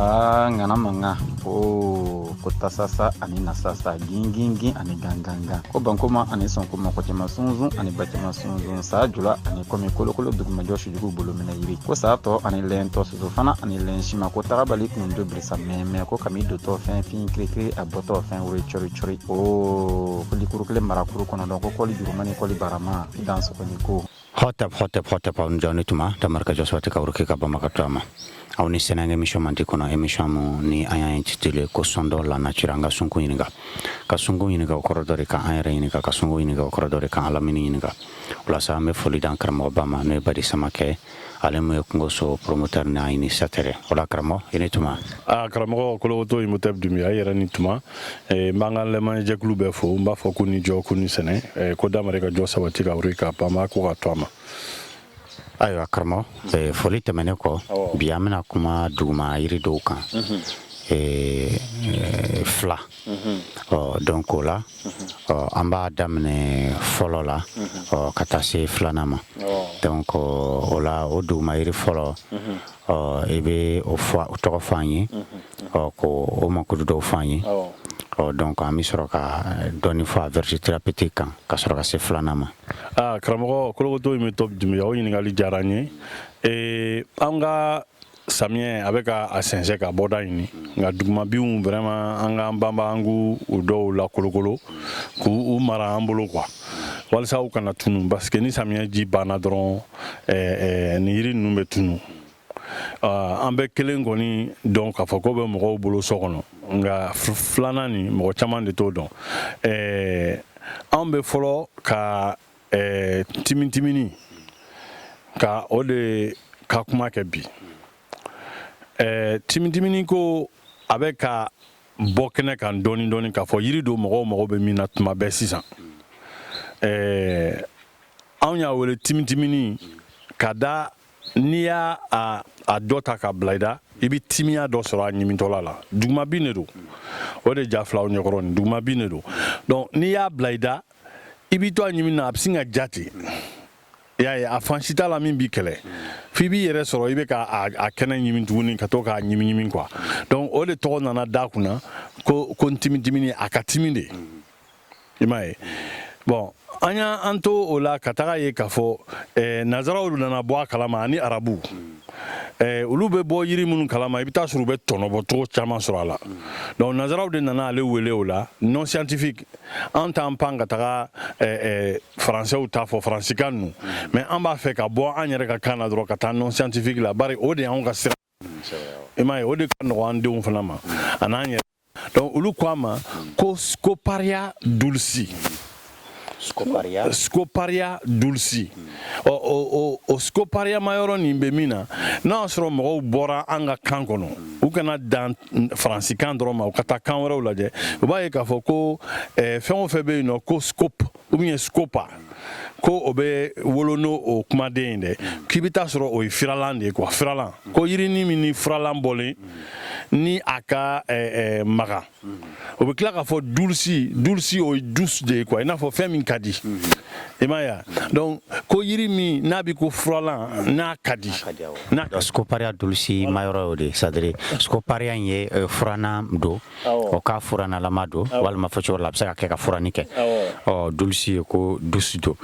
Aa, ŋana mankan o ko tasasa ani nasasa, gingingin ani gangangan, ko bankoma ani sɔnkoma, ko cɛman sunsun ani bacɛman sunsun, saa jula ani kɔmi, kolokolo dugumajɔ, sujugu bolominɛ yiri, ko saa tɔ ani lɛntɔ, soso fana ani lɛnsima, ko tagabali kundo birisa mɛmɛ, ko kami dotɔ fɛn fin kirikiri, a bɔtɔ fɛn wuri cɔri cɔri, o ko likuru kelen marakuru kɔnɔdɔn, ko kɔli juruma ni kɔli barama i dan sɔgɔni ko. Hotep, hotep, hotep, aw ni tuma tamarika jɔsɔti ka wuruki ka bama ka to a ma. Aw ni sɛnɛ émission mandi kɔnɔ, émission mu ni an y'a intitulé ko Sondons la nature. An ka sunkun ɲininka, ka sunkun ɲininka, o kɔrɔ dɔ de kan an yɛrɛ ɲininka, ka sunkun ɲininka, o kɔrɔ dɔ de kan alamini ɲininka. O la sa, an bɛ foli d'an karamɔgɔba ma, n'o ye Badi Samakɛ, ale mun ye Kungoso promoteur n'a initiateur ye. O la, karamɔgɔ, i ni tuma. Aa, karamɔgɔ Kolokoto Imotep Dunbiya, i yɛrɛ ni tuma. N b'an ka lamɛnjɛkulu bɛɛ fo. N b'a fɔ ko ni jɔ, ko ni sɛnɛ, ko damare ka jɔ sabati ka wuri ka banba ko ka to a ma. Ayiwa karamɔgɔ, foli tɛmɛnen kɔ, bi an bɛna kuma duguma yiri dɔw kan, fila. Ɔ donc o la, ɔ an b'a daminɛ fɔlɔ la, ɔ ka taa se filanan ma. Donc o la, o duguma yiri fɔlɔ, ɔ i bɛ o fɔ, o tɔgɔ fɔ an ye, ɔ ko o makudu dɔw fɔ an ye. Ɔ donc an bɛ sɔrɔ ka dɔɔni fɔ a vertu thérapeutique kan, ka sɔrɔ ka se filanan ma. Aa, karamɔgɔ Kolokoto Imotep Dunbiya, o ɲininkali diyara n ye. An ka samiyɛ a bɛ ka a sɛnsɛn ka bɔda ɲini, nka dugumabinw, vraiment, an k'an banba an k'u dɔw la kolokolo k'u mara an bolo quoi, walasa u kana tunu, parce que ni samiyɛ ji banna dɔrɔn, nin yiri ninnu bɛ tunu. An bɛ kelen kɔni dɔn k'a fɔ ko bɛ mɔgɔw bolo so kɔnɔ, nka filanan nin, mɔgɔ caman de t'o dɔn. Anw bɛ fɔlɔ ka timitimini ka o de ka kuma kɛ bi. Timitimini ko a bɛ ka bɔ kɛnɛ kan dɔɔni dɔɔni k'a fɔ yiri don, mɔgɔw mago bɛ min na tuma bɛɛ sisan. Anw y'a wele timitimini ka da n'i y'a a dɔ ta ka bila i da, i bɛ timiya dɔ sɔrɔ a ɲimitɔla la. Dugumabin de don, o de ja filaw ɲɛkɔrɔ nin, dugumabin de don. Donc n'i y'a bila i da, i b'i to a ɲimi na, a bɛ sin ka ja ten. I y'a ye, a fan si t'a la min b'i kɛlɛ, f'i b'i yɛrɛ sɔrɔ i bɛ ka a kɛnɛ ɲimi tuguni, ka to k'a ɲimi ɲimi quoi. Donc o de tɔgɔ nana d'a kunna ko ntimitimin, a ka timi de, i m'a ye. Bon, an y'an to o la ka taga ye k'a fɔ nanzaraw nana bɔ a kalama ani arabu. Olu bɛ bɔ yiri minnu kalama, i bɛ taa sɔrɔ u bɛ tɔnɔbɔ cogo caman sɔrɔ a la. Donc nanzaraw de nana ale wele o la nom scientifique. An t'an pan ka taga faransɛw ta fɔ, faransikan ninnu, mais an b'a fɛ ka bɔ an yɛrɛ ka kan na dɔrɔn ka taa nom scientifique la, bari o de y'anw ka sira, i m'a ye, o de ka nɔgɔn an denw fana ma a n'an yɛrɛ. Donc olu ko a ma ko Scoparia dulci. Scoparia. Scoparia dulci. Ɔ o Scoparia ma yɔrɔ nin bɛ min na, n'a y'a sɔrɔ mɔgɔw bɔra an ka kan kɔnɔ, u kana dan faransikan dɔrɔn ma, u ka taa kan wɛrɛw lajɛ, u b'a ye k'a fɔ ko fɛn o fɛn bɛ yen nɔ ko scope ou bien scopa, ko o bɛ wolo n'o o kumaden ye dɛ, k'i bɛ taa sɔrɔ o ye firalan de ye quoi. Firalan ko yirini min ni furalan bɔlen ni a ka maga, o bɛ tila k'a fɔ dulci. Dulci, o ye douce de ye quoi, i n'a fɔ fɛn min ka di, i m'a ye wa. Donc ko yiri min n'a bɛ ko furalan n'a ka di n'a. Scoparia dulci ma yɔrɔ y'o de, c'est à dire Scoparia in ye furannan don, o ka furannalama don, walima fɔ cogo la, a bɛ se ka kɛ ka furanni kɛ. Ɔ dulci ye ko douce don.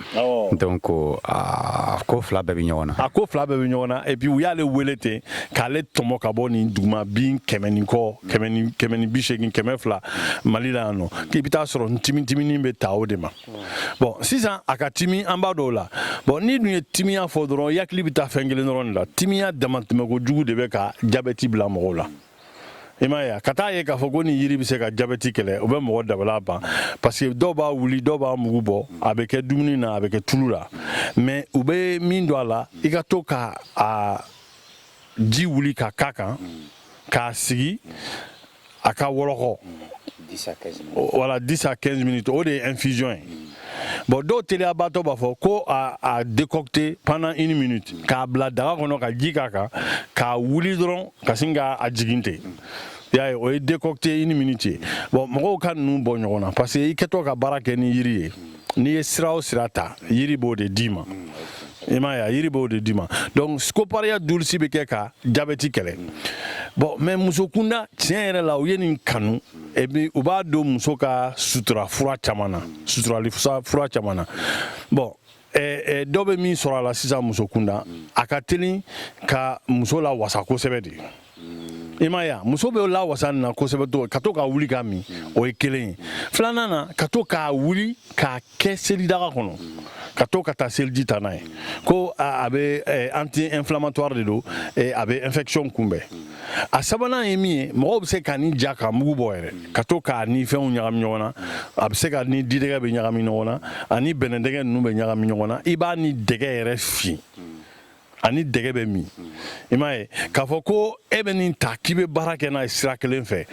Donc a ko fila bɛɛ bɛ ɲɔgɔn na. A ko fila bɛɛ bɛ ɲɔgɔn na. Et puis u y'ale wele ten k'ale tɔmɔ ka bɔ nin duguma bin 100 ni kɔ, 180, 200 Mali la yan nɔ, k'i bɛ taa sɔrɔ ntimintiminin bɛ ta o de ma. Bon, sisan a ka timi, an b'a dɔw la. Bon, n'i dun ye timiya fɔ dɔrɔn, i hakili bɛ taa fɛn kelen dɔrɔn de la: timiya damatɛmɛko jugu de bɛ ka jabɛti bila mɔgɔw la, i m'a ye. Ka taa ye k'a fɔ ko nin yiri bɛ se ka jabɛti kɛlɛ, o bɛ mɔgɔ dabala ban, parce que dɔw b'a wuli, dɔw b'a mugu bɔ, a bɛ kɛ dumuni na, a bɛ kɛ tulu la. Mais u bɛ min don a la, i ka to ka a ji wuli ka k'a kan k'a sigi a ka wɔlɔkɔ, voilà, 10 à 15 minutes, o de ye infusion ye. Bon, dɔw teliyabaatɔ b'a fɔ ko a décocter pendant une minute, k'a bila daga kɔnɔ ka ji k'a kan k'a wuli dɔrɔn, ka sin k'a jigin ten, i y'a ye, o ye décocter une minute ye. Bon, mɔgɔw ka ninnu bɔ ɲɔgɔn na, parce que i kɛtɔ ka baara kɛ ni yiri ye, n'i ye sira o sira ta, yiri b'o de d'i ma, i m'a ye, yiri b'o de d'i ma. Donc Scoparia dulci bɛ kɛ ka jabɛti kɛlɛ. Bon, mais muso kunda, tiɲɛ yɛrɛ la, u ye nin kanu et puis u b'a don muso ka sutura fura caman na, suturali fura caman na. Bon, dɔ bɛ min sɔrɔ a la sisan, muso kunda, a ka teli ka muso la wasa kosɛbɛ de. I m'a ye, muso bɛ lawasa nin na kosɛbɛ to ka to k'a wuli k'a min, o ye kelen ye. Filanan na, ka to k'a wuli k'a kɛ selidaga kɔnɔ, ka to ka taa seliji ta n'a ye, ko a bɛ anti inflammatoire de don, a bɛ infection kunbɛn. A sabanan ye min ye, mɔgɔw bɛ se ka nin ja ka mugu bɔ yɛrɛ, ka to k'a ni fɛnw ɲagami ɲɔgɔn na. A bɛ se ka ni didɛgɛ bɛ ɲagami ɲɔgɔn na, ani bɛnɛdɛgɛ ninnu bɛ ɲagami ɲɔgɔn na. I b'a ni dɛgɛ yɛrɛ fin, ani dɛgɛ bɛ min. I m'a ye k'a fɔ ko e bɛ nin ta k'i bɛ baara kɛ n'a ye sira kelen fɛ,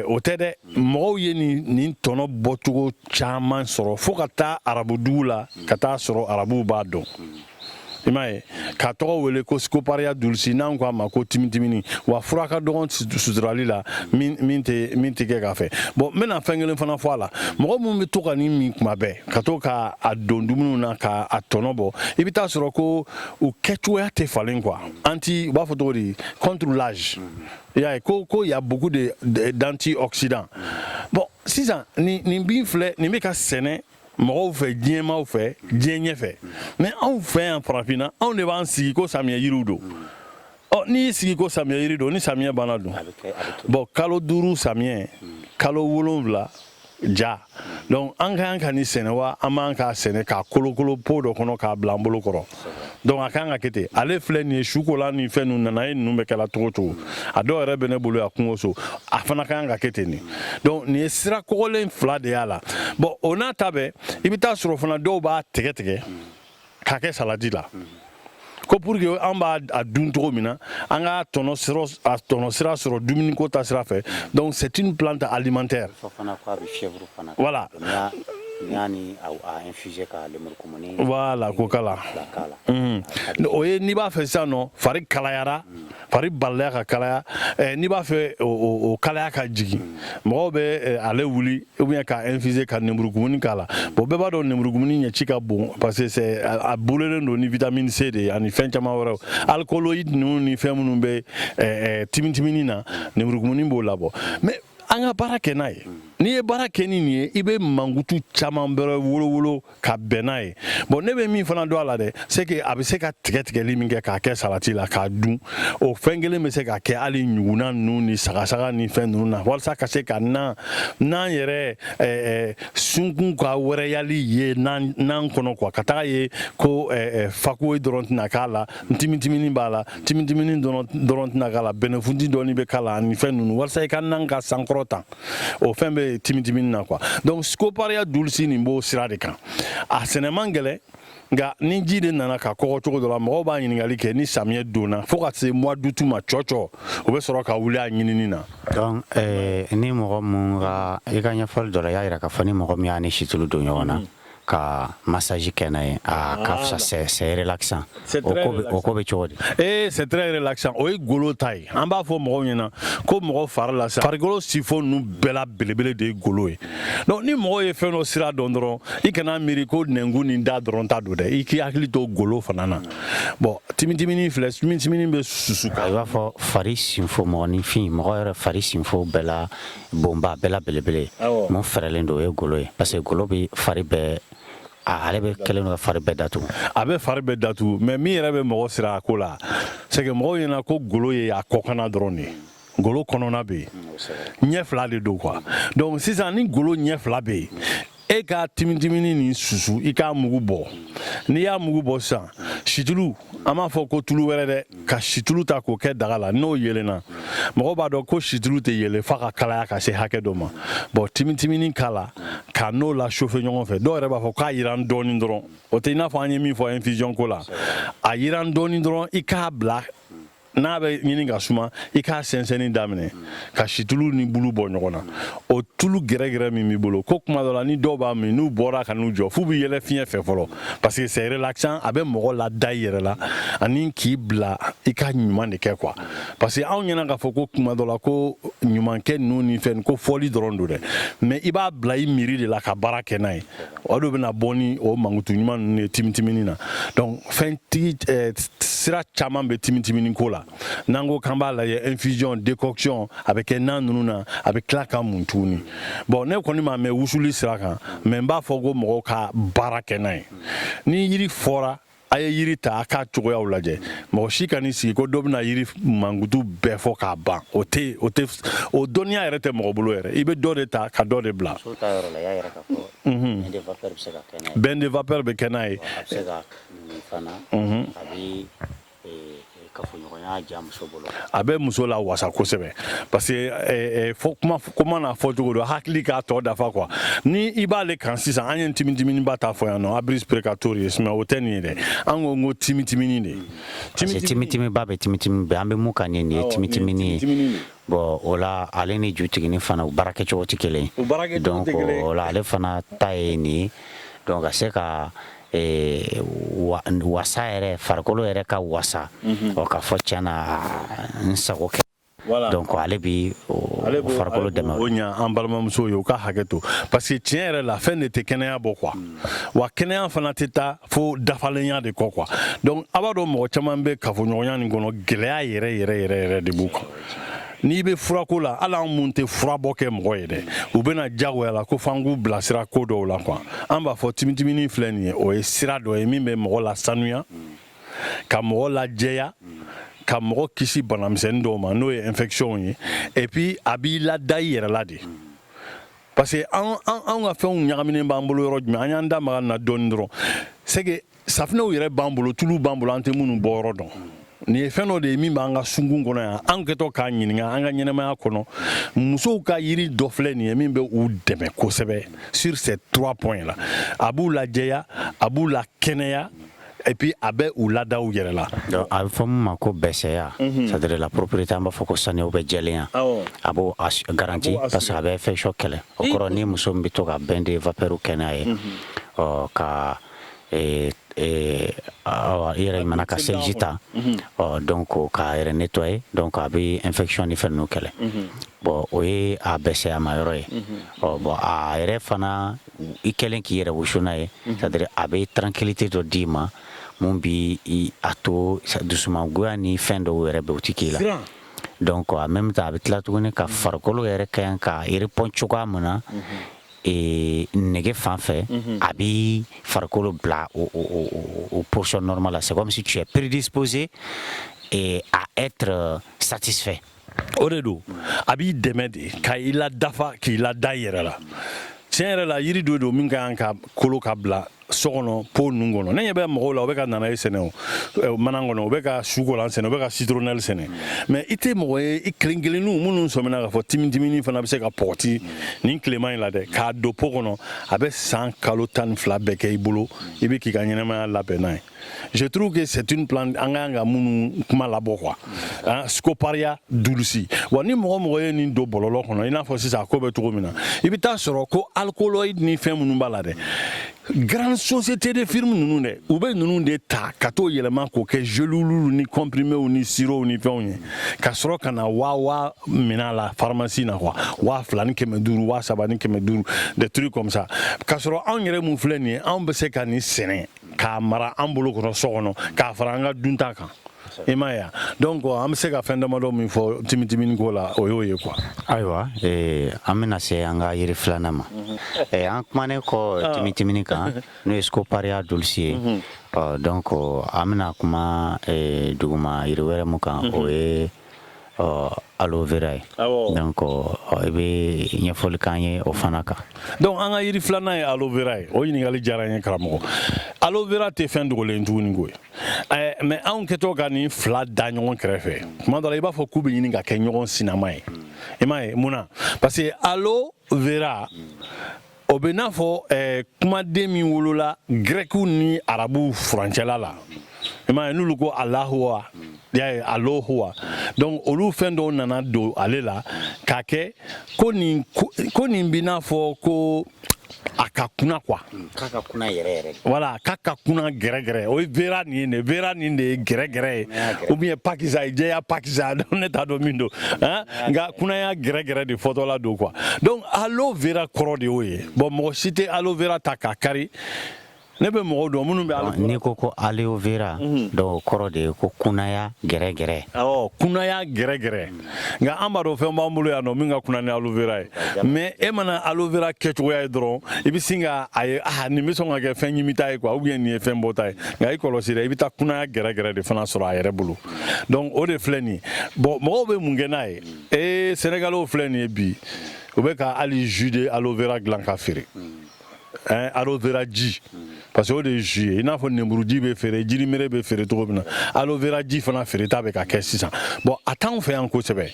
o tɛ dɛ. Mɔgɔw ye nin tɔnɔ bɔcogo caman sɔrɔ fo ka taa arabudugu la, ka taa sɔrɔ arabuw b'a dɔn. I m'a ye k'a tɔgɔ wele ko scoparia dulcis, n'an ko a ma ko timitimini. Wa fura ka dɔgɔn suturali la min tɛ kɛ k'a fɛ. Bon, n bɛna fɛn kelen fana fɔ a la. Mɔgɔ minnu bɛ to ka nin min kuma bɛɛ, ka to k'a don dumuniw na k'a tɔnɔ bɔ, i bɛ taa sɔrɔ ko u kɛcogoya tɛ falen quoi. Anti, u b'a fɔ cogo di, contre l'âge. I y'a ye ko y a beaucoup de d'antioxydants. Bon, sisan nin bin filɛ, nin bɛ ka sɛnɛ mɔgɔw fɛ, diɲɛmaw fɛ, diɲɛ ɲɛfɛ, mais anw fɛ yan farafinna, anw de b'an sigi ko samiyɛ yiriw don. Ɔ, n'i y'i sigi ko samiyɛ yiri don, ni samiyɛ banna dun? Bon, kalo 5 samiyɛ, kalo 7 ja. Donc an ka kan ka nin sɛnɛ wa an b'an k'a sɛnɛ k'a kolokolo pot dɔ kɔnɔ k'a bila an bolo kɔrɔ. Donc a kan ka kɛ ten. Ale filɛ nin ye, sukola ni fɛn ninnu nana ye, ninnu bɛ kɛla cogo cogo, a dɔw yɛrɛ bɛ ne bolo yan kungo so, a fana ka kan ka kɛ ten de. Donc nin ye sira kɔgɔlen fila de y'a la. Bon, o n'a ta bɛɛ, i bɛ taa sɔrɔ fana dɔw b'a tigɛ tigɛ k'a kɛ saladi la, ko pour que an b'a a dun cogo min na, an ka tɔnɔ a tɔnɔ sira sɔrɔ dumuniko ta sira fɛ. Donc c'est une plante alimentaire. Voilà. Voilà, k'o k'a la. O ye n'i b'a fɛ sisan nɔ, fari kalayara, fari balila ka kalaya, n'i b'a fɛ o kalaya ka jigin, mɔgɔw bɛ ale wuli ou bien k'a infuser ka nemurukumuni k'a la. Bon, bɛɛ b'a dɔn nemurukumuni ɲɛci ka bon, parce que c'est a bolelen don ni vitamine C de ye ani fɛn caman wɛrɛw, alcaloïde ninnu ni fɛn minnu bɛ timitimini na, nemurukumuni b'o labɔ. Mais an ka baara kɛ n'a ye. N'i ye baara kɛ ni nin ye, i bɛ mankutu caman bɛrɛ wolowolo ka bɛn n'a ye. Bon, ne bɛ min fana dɔn a la dɛ, c'est que a bɛ se ka tigɛ tigɛli min kɛ k'a kɛ salati la k'a dun, o fɛn kelen bɛ se ka kɛ hali ɲugunna ninnu ni sagasaga ni fɛn ninnu na, walasa ka se ka nan yɛrɛ sunkun ka wɛrɛyali ye nan kɔnɔ quoi, ka taga ye ko fakoyi dɔrɔn tɛna k'a la, ntimintimini b'a la, timitimini dɔrɔn tɛna k'a la, bɛnɛfunti dɔɔni bɛ k'a la ani fɛn ninnu, walasa i ka nan ka sankɔrɔ tan, o fɛn bɛ timitimini na quoi. Donc scoparia dulcis nin b'o sira de kan. A sɛnɛ man gɛlɛn, nka ni ji de nana ka kɔgɔ cogo dɔ la, mɔgɔw b'a ɲininkali kɛ ni samiyɛ donna fo ka se mois d'août ma, cɔcɔ, o bɛ sɔrɔ ka wuli a ɲinini na. Donc ni mɔgɔ mun ka, i ka ɲɛfɔli dɔ la, i y'a yira k'a fɔ ni mɔgɔ min y'a ni situlu don ɲɔgɔn na ka massage kɛ n'a ye, a ka fisa, c'est relaxant. O ko bɛ cogo di? Eh, c'est très relaxant. O ye golo ta ye. An b'a fɔ mɔgɔw ɲɛna ko mɔgɔ fari la sa, farikolo sifo ninnu bɛɛ la belebele de ye golo ye. Donc ni mɔgɔ ye fɛn dɔ sira dɔn dɔrɔn, i kana miiri ko nɛnkun ni da dɔrɔn ta don dɛ, i k'i hakili to golo fana na. Bon, timitimini filɛ, timitimini bɛ susu. I b'a fɔ fari sinfo, mɔgɔninfin, mɔgɔ yɛrɛ fari sinfo bɛɛ la bonba bɛɛ la belebele mun fɛrɛlen don, o ye golo ye, parce que golo bɛ fari bɛɛ, ale bɛ kɛlen don ka fari bɛɛ datugu. A bɛ fari bɛɛ datugu, mais min yɛrɛ bɛ mɔgɔ siran a ko la, c'est que mɔgɔw ɲɛna ko golo ye a kɔkanna dɔrɔn de ye, golo kɔnɔna bɛ yen, ɲɛ fila de don quoi. Donc sisan ni golo ɲɛ fila bɛ yen, e ka timitimini nin susu, i k'a mugu bɔ. N'i y'a mugu bɔ sisan, situlu, an b'a fɔ ko tulu wɛrɛ dɛ, ka situlu ta k'o kɛ daga la, n'o yelenna, mɔgɔw b'a dɔn ko situlu tɛ yelen f'a ka kalaya ka se hakɛ dɔ ma. Bon, timitimini k'a la ka n'o la chauffer ɲɔgɔn fɛ. Dɔw yɛrɛ b'a fɔ k'a yiran dɔɔni dɔrɔn, o tɛ i n'a fɔ an ye min fɔ infusion ko la, a yiran dɔɔni dɔrɔn, i k'a bila n'a bɛ ɲini ka suma, i k'a sɛnsɛnni daminɛ ka situlu ni bulu bɔ ɲɔgɔn na. O tulu gɛrɛgɛrɛ min b'i bolo, ko kuma dɔ la ni dɔw b'a min, n'u bɔra ka n'u jɔ f'u bɛ yɛlɛ fiɲɛ fɛ fɔlɔ, parce que c'est relaxant. A bɛ mɔgɔ lada i yɛrɛ la ani k'i bila i ka ɲuman de kɛ quoi. Parce que anw ɲɛna k'a fɔ ko kuma dɔ la ko ɲumankɛ ninnu ni fɛn ko fɔli dɔrɔn don dɛ, mais i b'a bila i miiri de la ka baara kɛ n'a ye, o de bɛna bɔ ni o mankutu ɲuman ninnu ye timitimini na. Donc fɛntigi Sira caman bɛ timitimini ko la. N'an ko k'an b'a lajɛ, infusion, décoction, a bɛ kɛ nan ninnu na, a bɛ tila ka mun tuguni. Bon, ne kɔni m'a mɛn wusuli sira kan, mais n b'a fɔ ko mɔgɔw ka baara kɛ n'a ye. Ni yiri fɔra, a ye yiri ta, a k'a cogoyaw lajɛ. Mɔgɔ si kan'i sigi ko dɔ bɛna yiri mankutu bɛɛ fɔ k'a ban. O tɛ, o tɛ, o dɔnniya yɛrɛ tɛ mɔgɔ bolo yɛrɛ. I bɛ dɔ de ta ka dɔ de bila. Musow ta yɔrɔ la, i y'a yira k'a fɔ bain de vapeur bɛ se ka kɛ n'a ye. Bain de vapeur bɛ kɛ n'a ye. A bɛ se ka min fana, a bɛ kafoɲɔgɔnya diya muso bolo. A bɛ muso la wasa kosɛbɛ, parce que fɔ kuma kuma n'a fɔ cogo don, hakili k'a tɔ dafa quoi. Ni i b'ale kan sisan, an ye timitiminiba ta fɔ yan nɔ, Abrus precatorius, mais o tɛ nin ye dɛ. An ko n ko timitimini de. Parce que timitimiba bɛ, timitimi bɛ, an bɛ mun kan, nin ye timitimini ye. Bon, o la, ale ni jutigini fana, u baara kɛcogo tɛ kelen ye. Donc o la, ale fana ta ye nin ye. Donc ka se ka wasa yɛrɛ, farikolo yɛrɛ ka wasa, ɔ k'a fɔ tiɲɛ na, n sago kɛ. Donc ale bi farikolo dɛmɛ. O ɲa an balimamusow ye, u ka hakɛ to, parce que tiɲɛ yɛrɛ la, fɛn de tɛ kɛnɛya bɔ quoi. Wa kɛnɛya fana tɛ taa fo dafalenya de kɔ quoi. Donc a b'a dɔn, mɔgɔ caman bɛ kafoɲɔgɔnya nin kɔnɔ, gɛlɛya yɛrɛ yɛrɛ yɛrɛ yɛrɛ de b'u kan. N'i bɛ furako la, hali an mun tɛ furabɔ kɛ mɔgɔ ye dɛ, u bɛna jagoya la ko f'an k'u bilasira ko dɔw la quoi. An b'a fɔ timitimini filɛ nin ye, o ye sira dɔ ye min bɛ mɔgɔ lasanuya, ka mɔgɔ lajɛya, ka mɔgɔ kisi banamisɛnnin dɔw ma, n'o ye infection ye. Et puis a b'i lada i yɛrɛ la de, parce que an ka fɛnw ɲagaminen b'an bolo. Yɔrɔ jumɛn an y'an da maga na dɔɔni dɔrɔn, c'est que safinɛw yɛrɛ b'an bolo, tulu b'an bolo, an tɛ minnu bɔ yɔrɔ dɔn. Nin ye fɛn dɔ de ye min b'an ka sunkun kɔnɔ yan, an kɛtɔ k'a ɲininka an ka ɲɛnɛmaya kɔnɔ. Musow ka yiri dɔ filɛ nin ye min bɛ u dɛmɛ kosɛbɛ sur ces trois points là: a b'u lajɛya, a b'u la kɛnɛya, et puis a bɛ u lada u yɛrɛ la. Donc a bɛ fɔ min ma ko bɛsɛya, c'est-à-dire la propreté, an b'a fɔ ko saniya ou bien jɛlenya, a b'o garanti, parce que a bɛ infection kɛlɛ. O kɔrɔ, ni muso min bɛ to ka bain de vapeur kɛ n'a ye, ɔ ka i yɛrɛ mana ka seliji ta, ɔ donc k'a yɛrɛ nettoyer, donc a bɛ infection ni fɛn ninnu kɛlɛ. Bon, o ye a bɛsɛya ma yɔrɔ ye. Ɔ bon, a yɛrɛ fana, i kɛlen k'i yɛrɛ wusu n'a ye, c'est-à-dire a bɛ tranquillité dɔ d'i ma mun bi a to dusumangoya ni fɛn dɔw yɛrɛ bɛ, o ti k'i la. Donc en même temps, a bɛ tila tuguni ka farikolo yɛrɛ ka ɲi ka répond cogoya min na nege fan fɛ, a b'i farikolo bila o position normale la. C'est comme si tu es prédisposé et à être satisfait. O de don, a b'i dɛmɛ de ka i la dafa, k'i la da i yɛrɛ la. Tiɲɛ yɛrɛ la, yiri dɔ don min ka kan ka kolo ka bila so kɔnɔ, pot ninnu kɔnɔ. Ne ɲɛ bɛ mɔgɔw la, u bɛ ka nana ye sɛnɛ o mana kɔnɔ, u bɛ ka sukolan sɛnɛ, u bɛ ka citronnelle sɛnɛ, mais i tɛ mɔgɔ ye, i kelen kelenninw minnu sɔmina k'a fɔ timitimini fana bɛ se ka pɔgɔti nin tilema in la dɛ, k'a don pot kɔnɔ, a bɛ san kalo 12 bɛɛ kɛ i bolo, i bɛ k'i ka ɲɛnɛmaya labɛn n'a ye. Je trouve que c'est une plante an ka kan ka minnu kuma labɔ quoi, hein, Scoparia dulcis. Wa ni mɔgɔ mɔgɔ ye nin don bɔlɔlɔ kɔnɔ, i n'a fɔ sisan a ko bɛ cogo min na, i bɛ taa sɔrɔ ko alcaloïde ni fɛn minnu b'a la dɛ, grande société de firme ninnu dɛ, u bɛ ninnu de ta ka t'o yɛlɛma k'o kɛ gélules ni comprimés ni sirop ni fɛnw ye, ka sɔrɔ ka na waa waa minɛ a la pharmacie na quoi, 2500, 3500, des trucs comme ça. Ka sɔrɔ anw yɛrɛ mun filɛ nin ye, anw bɛ se ka nin sɛnɛ k'a mara an bolo kɔnɔ so kɔnɔ, k'a fara an ka dunta kan. I m'a ye? Donc an bɛ se ka fɛn damadɔ min fɔ timitimini ko la, o y'o ye quoi. Ayiwa, an bɛna se an ka yiri filanan ma. An kumanen kɔ timitimini kan, n'o ye Scoparia dulcis ye, donc an bɛna kuma duguma yiri wɛrɛ mun kan, o ye aloe vera ye. Donc i bɛ ɲɛfɔli k'an ye o fana kan. Donc an ka yiri filanan ye aloe vera ye. O ɲininkali diyara n ye, karamɔgɔ. Aloe vera tɛ fɛn dogolen tuguni koyi, mais anw kɛtɔ ka nin fila da ɲɔgɔn kɛrɛfɛ, tuma dɔ la i b'a fɔ k'u bɛ ɲini ka kɛ ɲɔgɔn sinama ye. I m'a ye mun na? Parce que aloe vera, o bɛ n'a fɔ kumaden min wolola grɛkiw ni arabuw furancɛla la. I m'a ye, n'olu ko alahuwa, i y'a ye, alohuwa. Donc olu fɛn dɔw nana don ale la k'a kɛ ko nin b'i n'a fɔ ko a ka kunna quoi. K'a ka kunna yɛrɛ yɛrɛ. Voilà, k'a ka kunna gɛrɛgɛrɛ. O ye vera nin ye de, vera nin de ye gɛrɛgɛrɛ ye, ou bien pakisa ye, jɛya pakisa, ne t'a dɔn min don han, nka kunnaya gɛrɛgɛrɛ de fɔtɔla don quoi. Donc aloe vera kɔrɔ de y'o ye. Bon, mɔgɔ si tɛ aloe vera ta k'a kari. Ne bɛ mɔgɔw dɔn minnu bɛ aloe vera. N'i ko ko aloe vera, donc o kɔrɔ de ye ko kunaya gɛrɛgɛrɛ. Awɔ, kunaya gɛrɛgɛrɛ. Nka an b'a dɔn fɛn b'an bolo yan nɔ min ka kuna ni aloe vera ye. Mais e mana aloe vera kɛcogoya ye dɔrɔn, i bɛ sin ka a ye, ah, nin bɛ sɔn ka kɛ fɛn ɲimita ye quoi, ou bien nin ye fɛn bɔta ye. Nka i kɔlɔsi dɛ, i bɛ taa kunaya gɛrɛgɛrɛ de fana sɔrɔ a yɛrɛ bolo. Donc o de filɛ nin ye. Bon, mɔgɔw bɛ mun kɛ n'a ye? Ee, Sénégalais filɛ nin ye bi, u bɛ ka hali jus de aloe vera dilan ka feere. Hein, aloe vera ji, parce que o de ye jus ye, i n'a fɔ nemuruji bɛ feere, jirimere bɛ feere cogo min na, aloe vera ji fana feereta bɛ ka kɛ sisan. Bon, a t'anw fɛ yan kosɛbɛ.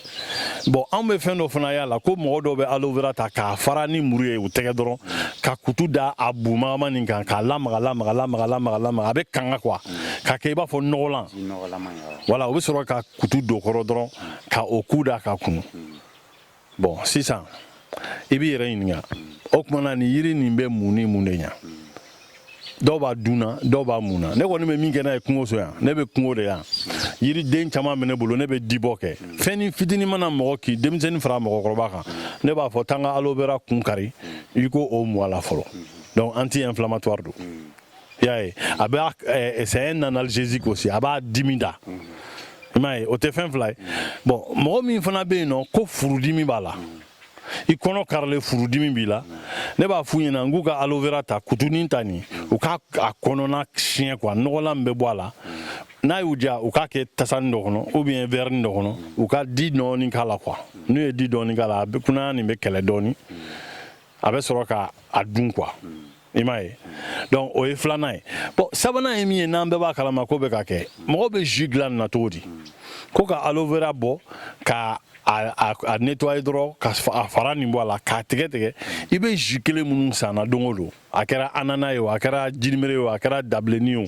Bon, anw bɛ fɛn dɔ fana y'a la ko mɔgɔ dɔw bɛ aloe vera ta k'a fara ni muru ye u tɛgɛ dɔrɔn, ka kutu da a bu magama nin kan, k'a lamaga lamaga lamaga lamaga lamaga, a bɛ kanga quoi, ka kɛ i b'a fɔ nɔgɔlan. Voilà, u bɛ sɔrɔ ka kutu don kɔrɔ dɔrɔn ka o ku da ka kunu. Bon, sisan i b'i yɛrɛ ɲininka, o tuma na nin yiri nin bɛ mun ni mun de ɲa? Dɔw b'a dun na, dɔw b'a mun na. Ne kɔni bɛ min kɛ n'a ye kungo so yan, ne bɛ kungo de yan, yiriden caman bɛ ne bolo, ne bɛ dibɔ kɛ. Fɛn ni fitinin mana mɔgɔ k'i denmisɛnnin fara mɔgɔkɔrɔba kan, ne b'a fɔ taa n ka aloe vera kun kari, i ko o mu a la fɔlɔ. Donc anti-inflammatoire don, i y'a ye, a bɛ, c'est un analgésique aussi, a b'a dimi da, i m'a ye, o tɛ fɛn fila ye. Bon, mɔgɔ min fana bɛ yen nɔ ko furudimi b'a la, i kɔnɔ karilen, furudimi b'i la, ne b'a f'u ɲɛna n k'u ka aloe vera ta, kutunin ta nin, u k'a a kɔnɔna siɲɛ quoi, nɔgɔlan min bɛ bɔ a la, n'a y'u diya, u k'a kɛ tasani dɔ kɔnɔ ou bien verre dɔ kɔnɔ, u ka di dɔɔni k'a la quoi. N'u ye di dɔɔni k'a la, a bɛ kunaya nin bɛ kɛlɛ dɔɔni, a bɛ sɔrɔ ka a dun quoi, i m'a ye. Donc o ye filanan ye. Bon, sabanan ye min ye, n'an bɛɛ b'a kalama ko bɛ ka kɛ, mɔgɔw bɛ jus dilan nin na cogo di? Ko ka aloe vera bɔ, ka a nettoyer dɔrɔn, ka a fara nin bɔ a la, k'a tigɛ tigɛ. I bɛ jus kelen minnu san na don o don, a kɛra ananas ye o, a kɛra jirimere ye o, a kɛra dabilenni o,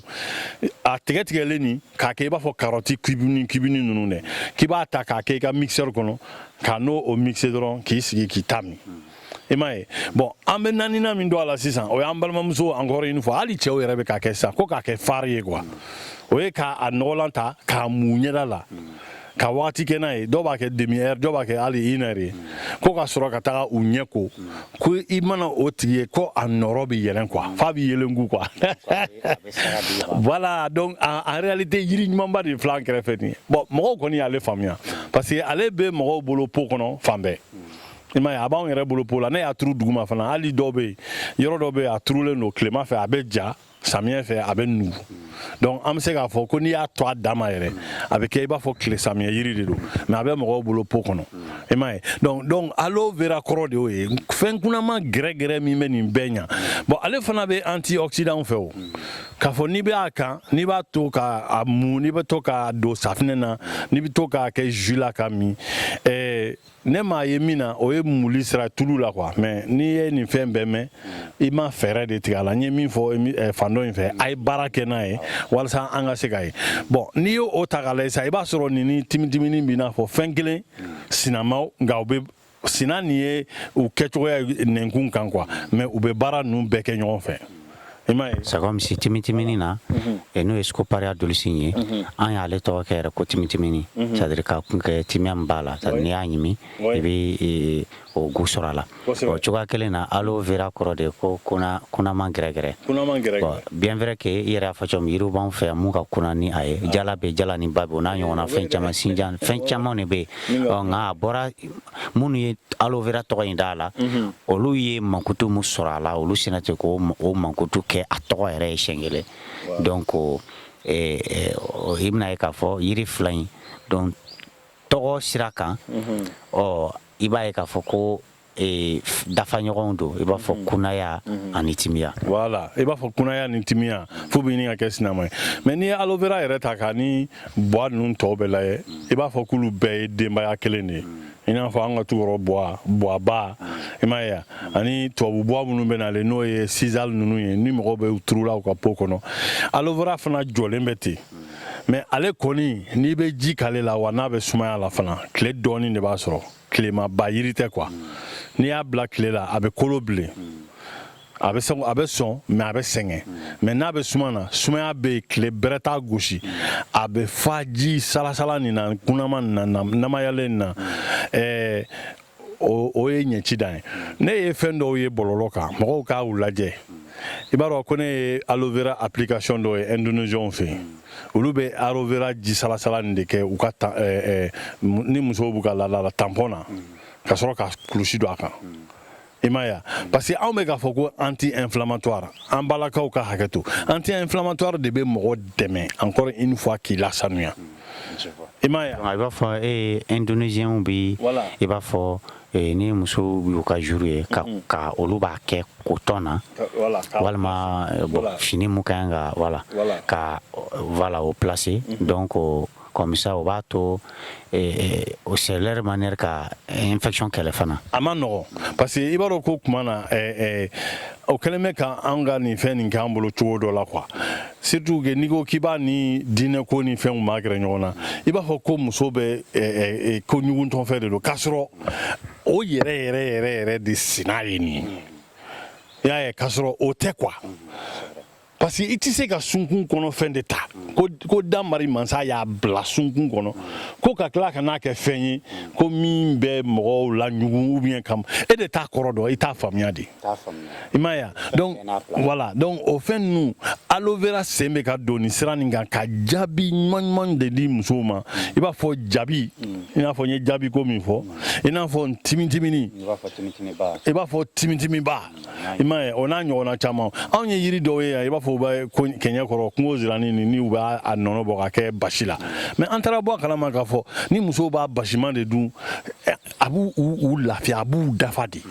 a tigɛ tigɛlen nin, k'a kɛ i b'a fɔ karɔti cube cube ninnu dɛ, k'i b'a ta k'a kɛ i ka mixeur kɔnɔ, ka n'o o mixer dɔrɔn, k'i sigi k'i ta min, i m'a ye. Bon, an bɛ naaninan min don a la sisan, o y'an balimamuso, encore une fois, hali cɛw yɛrɛ bɛ k'a kɛ sisan, ko k'a kɛ fard ye quoi. O ye k'a nɔgɔlan ta k'a mu ɲɛda la ka wagati kɛ n'a ye. Dɔw b'a kɛ demi heure, dɔw b'a kɛ hali une heure ye, ko ka sɔrɔ ka taga u ɲɛ ko. Ko i mana o tigi ye ko a nɔrɔ bɛ yɛlɛn quoi, f'a bɛ yelenku quoi. Voilà, donc en réalité yiri ɲumanba de filɛ an kɛrɛfɛ nin ye. Bon, mɔgɔw kɔni y'ale faamuya parce que ale bɛ mɔgɔw bolo pot kɔnɔ fan bɛɛ, i m'a ye, a b'anw yɛrɛ bolo pot la. Ne y'a turu duguma fana, hali dɔw bɛ yen, yɔrɔ dɔw bɛ yen, a turulen don, tilema fɛ a bɛ ja, samiyɛ fɛ a bɛ nugu. Donc an bɛ se k'a fɔ ko n'i y'a to a dan ma yɛrɛ, a bɛ kɛ i b'a fɔ tile samiyɛ yiri de don, mais a bɛ mɔgɔw bolo pot kɔnɔ, i m'a ye. Donc aloe vera kɔrɔ de y'o ye, fɛn kunnama gɛrɛgɛrɛ min bɛ nin bɛɛ ɲa. Bon, ale fana bɛ antioxydant fɛ o, k'a fɔ n'i bɛ a kan, n'i b'a to ka a mu, n'i bɛ to k'a don safinɛ na, n'i bɛ to k'a kɛ jus la ka min, ne m'a ye min na, o ye muli sira tulu la quoi. Mais n'i ye nin fɛn bɛɛ mɛn, i ma fɛɛrɛ de tigɛ a la. N ye min fɔ fan dɔ in fɛ, a ye baara kɛ n'a ye walasa an ka se ka ye. Bon, n'i y'o o ta k'a lajɛ sisan, i b'a sɔrɔ nin ni timitimini b'i n'a fɔ fɛn kelen sinamaw, nka u bɛ sina nin ye u kɛcogoya nɛnkun kan quoi, mais u bɛ baara ninnu bɛɛ kɛ ɲɔgɔn fɛ, i m'a ye. C'est comme si timitimini na, n'o ye Scoparia dulcis ye, an y'ale tɔgɔ kɛ yɛrɛ ko timitimini, c'est à dire ka kun kɛ timiya min b'a la, c'est à dire n'i y'a ɲimi, i bɛ o goût sɔrɔ a la. O cogoya kelen na, aloe vera kɔrɔ de ko kuna, kunaman gɛrɛgɛrɛ. Kunaman gɛrɛgɛrɛ. Bon, bien vrai que i yɛrɛ y'a fɔ cogo min, yiriw b'anw fɛ yan mun ka kuna ni a ye, jala bɛ, jala ni ba bɛ, o n'a ɲɔgɔnna fɛn caman, sinjan, fɛn caman de bɛ yen. Ɔ, nka a bɔra minnu ye aloe vera tɔgɔ in d'a la, olu ye mankutu mun sɔrɔ a la, olu sina ten k'o o mankutu kɛ a tɔgɔ yɛrɛ ye siɲɛ kelen. Donc i bɛna ye k'a fɔ yiri fila in, donc tɔgɔ sira kan, ɔ, i b'a ye k'a fɔ ko dafa ɲɔgɔnw don, i b'a fɔ kunaya ani timiya. Voilà, i b'a fɔ kunaya ni timiya, fo bɛ ɲini ka kɛ sinama ye. Mais n'i ye aloe vera yɛrɛ ta k'a ni bois ninnu tɔw bɛɛ lajɛ, i b'a fɔ k'olu bɛɛ ye denbaya kelen de ye, i n'a fɔ an ka tukɔrɔ bois, boisba, i m'a ye, ani tubabu bois minnu bɛ nalen, n'o ye sisal ninnu ye, ni mɔgɔw bɛ turula u ka pot kɔnɔ. Aloe vera fana jɔlen bɛ ten, mais ale kɔni, n'i bɛ ji k'ale la wa, n'a bɛ sumaya la fana, tile dɔɔnin de b'a sɔrɔ, tilemaba yiri tɛ quoi. N'i y'a bila tile la, a bɛ kolo bilen, a bɛ sɔn, a bɛ sɔn, mais a bɛ sɛgɛn. Mais n'a bɛ suma na, sumaya bɛ yen, tile bɛrɛ t'a gosi, a bɛ fa ji salasala nin na, kunnama nin na, namayalen nin na. O ye ɲɛci dan ye. Ne ye fɛn dɔw ye bɔlɔlɔ kan, mɔgɔw k'a lajɛ. I b'a dɔn ko ne ye aloe vera application dɔ ye Indonésien fɛ yen. Olu bɛ aloe vera ji salasala nin de kɛ u ka ni musow b'u ka laada la, tampon na, ka sɔrɔ ka kulusi don a kan. I m'a ye wa? Parce que anw bɛ k'a fɔ ko anti inflammatoire, an balakaw ka hakɛ to, anti inflammatoire de bɛ mɔgɔ dɛmɛ encore une fois k'i lasanuya. I m'a ye wa? I b'a fɔ e Indonésien bi, i b'a fɔ ni musow y'u ka jour ye, ka olu b'a kɛ coton na, walima bon, fini mun ka kan ka, voilà, ka, voilà, o placer. Donc comme ça o b'a to, c'est leur manière ka infection kɛlɛ fana. A ma nɔgɔn, parce que i b'a dɔn ko kuma na o kɛlen bɛ ka an ka nin fɛn nin k'an bolo cogo dɔ la quoi. Surtout que n'i ko k'i b'a ni diinɛ ko ni fɛnw magɛrɛ ɲɔgɔn na, i b'a fɔ ko muso bɛ ko ɲugutɔfɛn de don, k'a sɔrɔ o yɛrɛ yɛrɛ yɛrɛ yɛrɛ de sina ye nin ye. I y'a ye, k'a sɔrɔ o tɛ quoi, parce que i tɛ se ka sunkun kɔnɔ fɛn de ta ko damari mansa y'a bila sunkun kɔnɔ, ko ka tila ka n'a kɛ fɛn ye ko min bɛ mɔgɔw la ɲugun, ou bien kam e de t'a kɔrɔ dɔn, i t'a faamuya de. I m'a ye wa? Donc voilà, donc o fɛn ninnu, aloe vera sen bɛ ka don nin sira nin kan ka jaabi ɲuman ɲuman de di musow ma. I b'a fɔ jabi, i n'a fɔ n ye jaabi ko min fɔ, i n'a fɔ timitimini, i b'a fɔ timitimiba, i m'a ye, o n'a ɲɔgɔnna caman. Anw ye yiri dɔw ye yan, i b'a fɔ u bɛ ko kɛɲɛ kɔrɔ kungo zirani ni u b'a a nɔnɔ bɔ ka kɛ basi la, mais an taara bɔ a kalama k'a fɔ ni musow b'a basiman de dun, a b'u u lafiya, a b'u dafa de.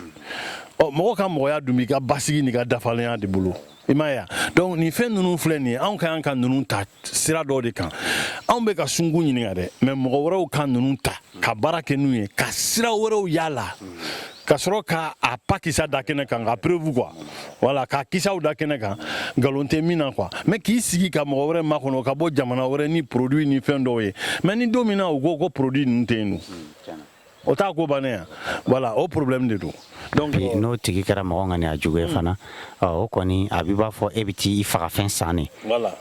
Ɔ, mɔgɔ ka mɔgɔya dun b'i ka basigi n'i ka dafalenya de bolo. I m'a ye wa? Donc nin fɛn ninnu filɛ nin ye, anw ka kan ka ninnu ta sira dɔ de kan. Anw bɛ ka sunkun ɲininka dɛ, mais mɔgɔ wɛrɛw ka ninnu ta ka baara kɛ n'u ye, ka sira wɛrɛw y'a ka sɔrɔ ka a pa kisa da kɛnɛ kan, ka preuve quoi, voilà, ka kisaw da kɛnɛ kan, nkalon tɛ min na quoi. Mais k'i sigi ka mɔgɔ wɛrɛ makɔnɔ ka bɔ jamana wɛrɛ ni produit ni fɛn dɔw ye, mais ni don min na u ko ko produit ninnu tɛ yen nɔ, o t'a ko bannen yan. Voilà, o problème de don. Donc n'o tigi kɛra mɔgɔ ŋaniya jugu ye fana, o kɔni a b'i b'a fɔ e bɛ t'i faga fɛn san de. Voilà,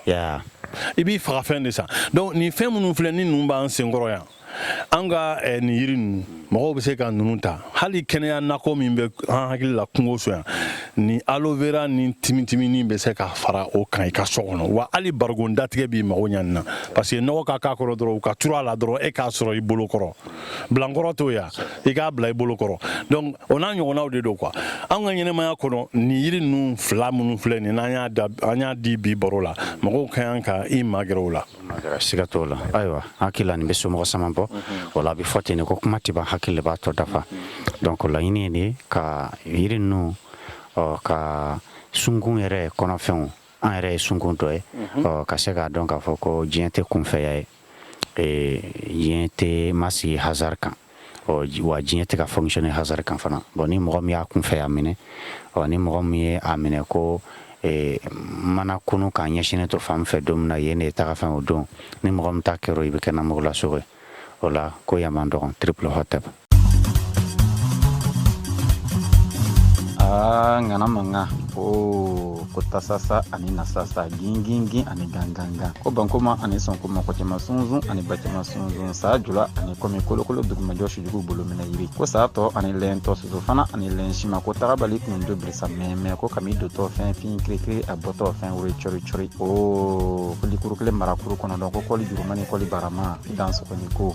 i b'i faga fɛn de san. Donc nin fɛn minnu filɛ ni ninnu b'an senkɔrɔ yan, an ka nin yiri ninnu, mɔgɔw bɛ se ka ninnu ta. Hali kɛnɛya nakɔ min bɛ an hakili la kungo so yan, ni aloe vera ni timitimini bɛ se ka fara o kan i ka so kɔnɔ. Wa hali barigon datigɛ b'i mago ɲa nin na, parce que nɔgɔ ka k'a kɔrɔ dɔrɔn, u ka turu a la dɔrɔn, e k'a sɔrɔ i bolo kɔrɔ, bilankɔrɔ t'o ya, i k'a bila i bolo kɔrɔ. Donc o n'a ɲɔgɔnnaw de don quoi. An ka ɲɛnɛmaya kɔnɔ, nin yiri ninnu fila minnu filɛ nin, n'an y'a da, an y'a di bi baro la, mɔgɔw ka kan ka i magɛrɛ o la. Siga t'o la. Ayiwa, hakili la nin bɛ somɔgɔ saman bɔ o la, a bɛ fɔ ten de ko kuma tɛ ban, hakili de b'a tɔ dafa. Donc laɲini ye de ka yiri ninnu, ɔ, ka sunkun yɛrɛ kɔnɔfɛnw, an yɛrɛ ye sunkun dɔ ye, ɔ, ka se k'a dɔn k'a fɔ ko diɲɛ tɛ kunfɛya ye, diɲɛ tɛ ma sigi hasard kan, ɔ, wa diɲɛ tɛ ka fonctionner hasard kan fana. Bon, ni mɔgɔ min y'a kunfɛya minɛ, ɔ, ni mɔgɔ min ye a minɛ ko mana kunu k'a ɲɛsinnen to fan fɛ don min na, yen de ye taga fɛn o don, ni mɔgɔ min ta kɛra, i bɛ kɛ namugulasogo ye. O la ko yan man dɔgɔn, triple hotep. Aa, ŋana mankan o ko tasasa ani nasasa, gingingin ani gangangan, ko bankoma ani sɔnkoma, kɔcɛma sunzun ani bacɛma sunzun, saa jula ani kɔmi kolokolo dugumajɔ sujugu bolo minɛ yiri, ko saa tɔ ani lɛn tɔ, soso fana ani lɛn sima, ko tagabali kundo birisa mɛmɛ, ko kami dotɔ fɛn fin kirikiri, a bɔtɔ fɛn wuri cɔri cɔri, o ko likuru kelen marakuru kɔnɔntɔn, ko kɔli juruma ni kɔli barama, i dan sɔgɔni ko.